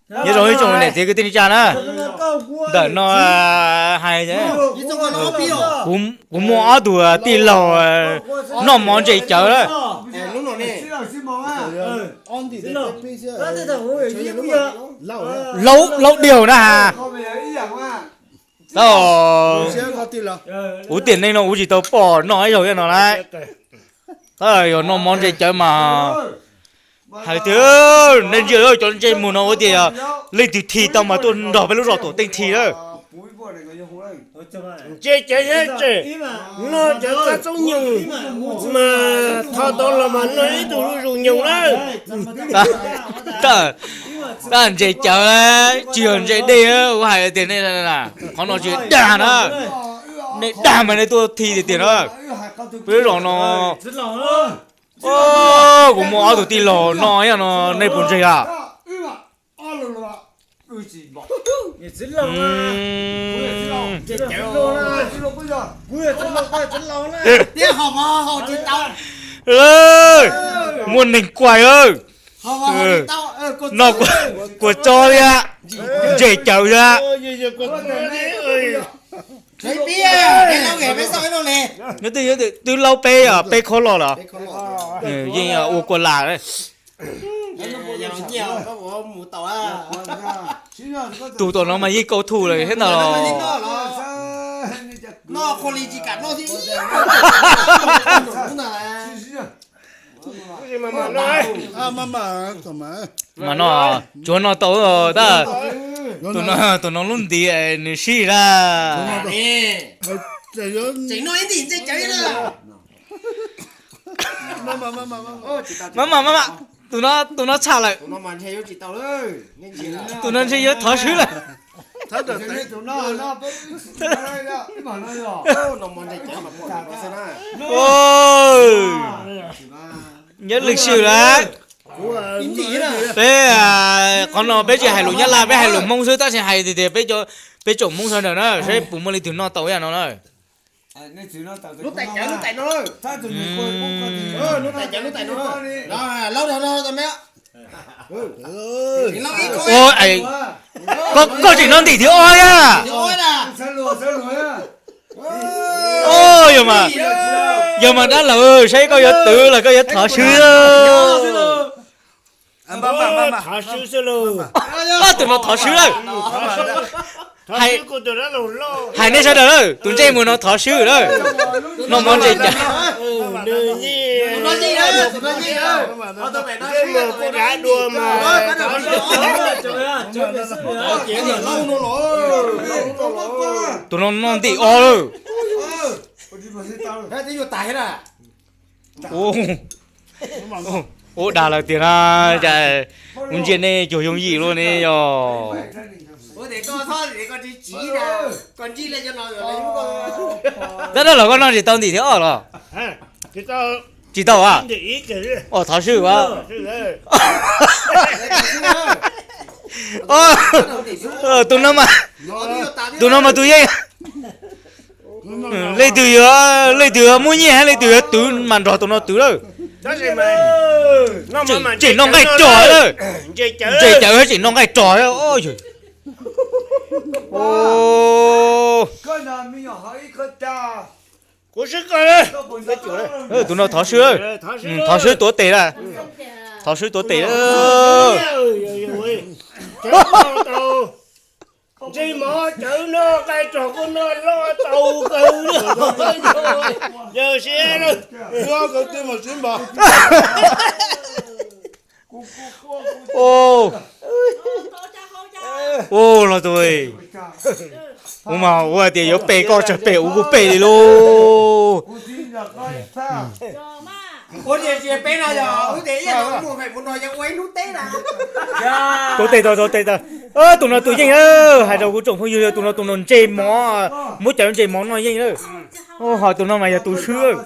Nyob zoo ib tsoom niam txiv kwv tij neej tsa na, ntawm no hais, kuv muaj ob tug tij laug noj mov ntse cawv lawm. Laub diaug na has. Kuv tiam neej no kuv tsis tau pom noj ib zaug li no na. Tab yog noj mov ntse cawv mas hais tias nej ntsia cov ntsej muag no ua tias leej twg thi tau mas tuaj nrog peb lub zos tuam teej thi lawm. Ntse cawv thiab tseem noj cov kab txob nyoos mas tho tau los mas noj ib tug zuj zus nyoos lawm. Tab ntse cawv tsis yog ntse dej, kuv hais tias nej, qhov no tsis dag na. Nej dag mas nej tuaj thi tiag tiag na. Peb lub zos no kuv muaj ob tug tij laug noj ib yam no, nej puas ntseeg a? Muaj neeg kuaj, noj kuas txob thiab ntse cawv thiab. Twb laub peb, peb khob los los yeej ua kua lam. Tus tom no mas yeej kaub thu lawm thiab ntag los. Mas no tsuav no tau tab, tus no lub ntiv nws sib lawm. Maj mam, maj mam, tus no txhaj lawm. Tus no ntshe yuav thov swb lawm. Nyob lwm sij lawm. Peb, qhov no peb tsis hais lus Nyab Laj, peb hais lus Hmoob xwb, tab sis hais tias peb tsoom Hmoob sawv daws na, saib puas muaj leej twg noj tau ib yam no na. Koj tseem noj ntim thib ob thiab. Yog mas dab laug, saib koj yuav twv los koj yuav thov swb. Tus no thov swb lawm. Hais nej sawv daws lawm, tus ntsej muag no thov swb lawm. Noj mov ntse cawv. Tus no noj ntim ob lawm. Ua dag lawm tiag na, cas kuv ntsia nej cuag yooj yim luaj ne yog. Tab dab los koj noj tsis tau ntim thib ob los? Tsis tau a? Os, thov swb a. Tus no mas, tus no mas tus yeej. Leej twg yuav, leej twg yuav muab nyiaj, leej twg yuav twv mas nrog tus no twv lawm. Tseem noj nqaij rog lawm. Ntse cawv tseem noj nqaij rog. Tus no thov swb, thov swb tuav tes lawm. Thov swb tuav tes lawm. Ntsej mov cawv noj nqaij rog kuj noj loj tau kawg. Yawg siab lawm. Ua los tus, kuv mas ua tias yuav pe koj tsawg pe kuv kuj pe li lauj. Tuav tes tau, tuav tes tau. Tus no tus yeej, hais rau kuv tsoom phooj ywg, tus no tus no ntse mov, muab cov ntse mov noj yeej lawm. Ho tus no mas yog tus swb.